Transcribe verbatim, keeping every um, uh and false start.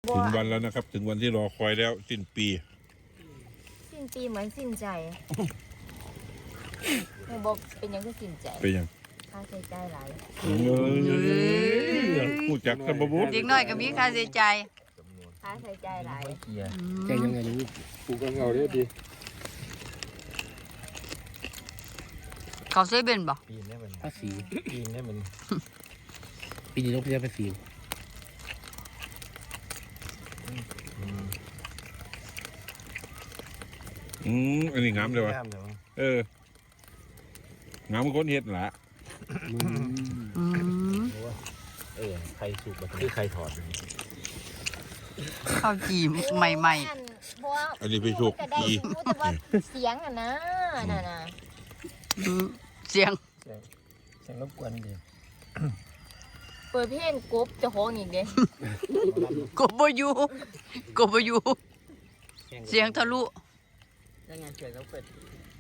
ถึงวันแล้วนะครับ ถึงวันที่รอคอยแล้ว สิ้นปี สิ้นปีเหมือนสิ้นใจ แม่บอกเป็นหยังคือสิ้นใจ เป็นหยัง ค่าใช้จ่ายหลาย เอ้ย ผู้จักสมบูรณ์ เด็กน้อยก็มีค่าใช้จ่าย ค่าใช้จ่ายหลาย อืม ใจยังไงลูก ปลูกกันเอาเด้อดี เขาเซเว่นบ่ ปีนได้มัน ภาษี ปีนได้มัน ปีนี้ต้องเสียภาษี อืม อันนี้งามเลยวะ งามเลยวะ เออ งามคนเฮ็ดละ อืม เออ ไข่สุกมันคือไข่ทอดเลย ข้าวจี่ใหม่ๆ อันนี้ไปสุก จะได้ จี่ รู้แต่ว่าเสียงอะนะ น่ะนะ อืม เสียง เสียง เสียงรบกวนดี เปิดเพลงกบเจ้าของอีกเด้ กบบ่อยู่ กบบ่อยู่ เสียงทะลุ ยังไงเสียงรบกวน